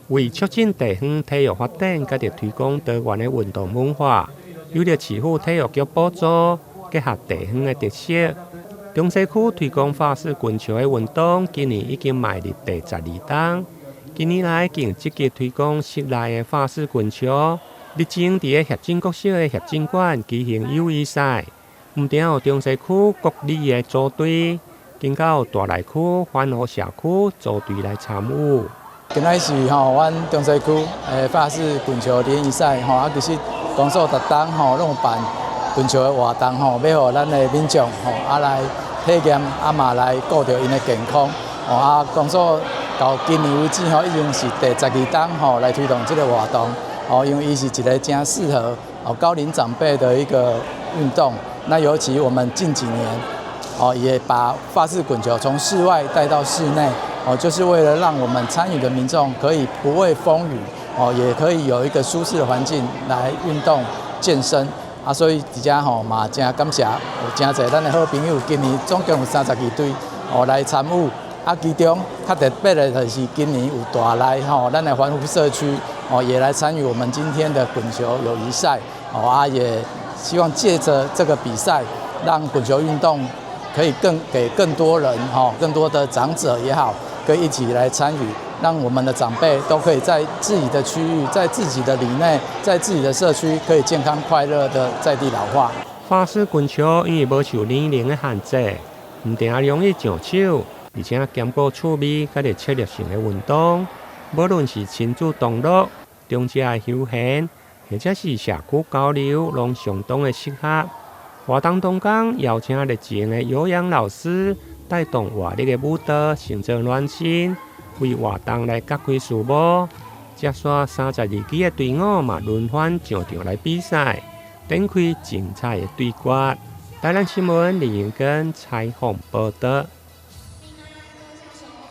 為促進地方體育發展，佮著推廣多元的運動文化，由著市府體育局補助，結合地方的特色，中西區推廣法式滾球的運動，今年已經邁入第十二冬。近年來，更積極推廣室內的法式滾球。日前，佇咧協進國小的協進館舉行友誼賽，毋但有中西區國里的組隊，更閣有大內區、環湖社區組隊來參與。今仔是吼，阮中西區的法式滾球聯誼賽吼，啊，其實公所逐冬吼攏有辦滾球的活動吼，欲予咱的民眾吼啊來體驗，啊嘛來顧著𪜶的健康。吼啊，公所到今年為止吼，已經是第十二冬吼來推動這個活動。哦，因為伊是一個誠適合哦高齡長輩的一個運動。那尤其我們近幾年哦，也把法式滾球從室外帶到室內，哦，就是為了讓我們參與的民眾可以不畏風雨，哦，也可以有一個舒適的環境來運動健身。啊，所以佇遮吼嘛，誠感謝有誠濟咱的好朋友，今年總共有三十二隊哦來參與。啊，其中較特別的就是今年有大內吼，咱的環湖社區哦也來參與我們今天的滾球友誼賽。哦啊，也希望借著這個比賽，讓滾球運動可以更給更多人吼，更多的長者也好，可以一起來參與，讓我們的長輩都可以在自己的區域，在自己的里內，在自己的社區，可以健康快樂的在地老化。法式滾球因為無受年齡的限制，毋但容易上手，而且兼顧趣味佮著策略性的運動。無論是親子同樂、長者的休閒，或者是社區交流，攏相當的適合。活動當中邀請熱情的有氧老師帶動活力的舞蹈，成做暖身，為活動來揭開序幕。接續三十二支的隊伍嘛輪番上場來比賽，展開精彩的對決。台南新聞李英根採訪報導。